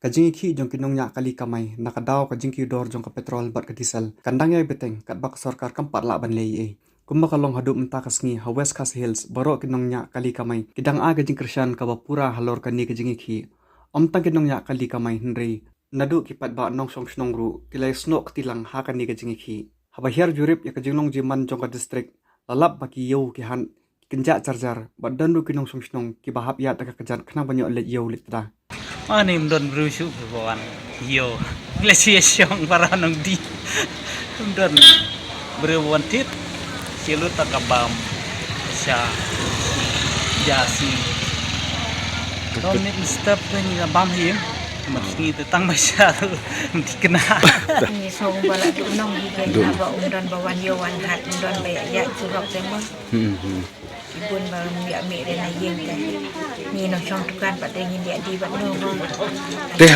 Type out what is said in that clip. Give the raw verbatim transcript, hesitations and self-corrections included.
Ka jingïakhih jong ki nongñiah kali kamai na ka daw ka jingkiew dor jong ka petrol bad ka diesel kan dang ïai bteng katba ka sorkar kam pat lah ban leh ei ei. Kumba ka long haduh mynta ka sngi ha West Khasi Hills, baroh ki nongñiah kali kamai ki dang ai ka jingkyrshan kaba pura halor kane ka jingïakhih. Ym tang ki nongñiah kali kamai hynrei naduh ki paidbah nongshong shnong ruh ki la ïasnoh kti lang ha kane ka jingïakhih. Haba hiar jurip ïa ka jinglong jingman jong ka district, la lap ba ki ïew ki hap kynjah jar jar bad don ruh ki nongshong shnong kiba hap ïaid da ka kjat khnang ban ïoh leit ïew leit tda. Ani ym don briew shuh ba wan ïew. Leit sha shong para nongdie. Ym don briew wan thied. Sha lut ta ka bam. Sha jasi. Dom nit step te ngi la bam hi. Mat ngi te tang ba sha ruh ngi kena. Ngi song ba la du nong hi ke na ba um don ba wan ïew wan hat um don ba ïa ïa surok te mo. Hmm, hmm. Ki bun ba um ïa me de na ïing te. Ngi nongshong dukan pat te ngi ïa di ba no ba. Te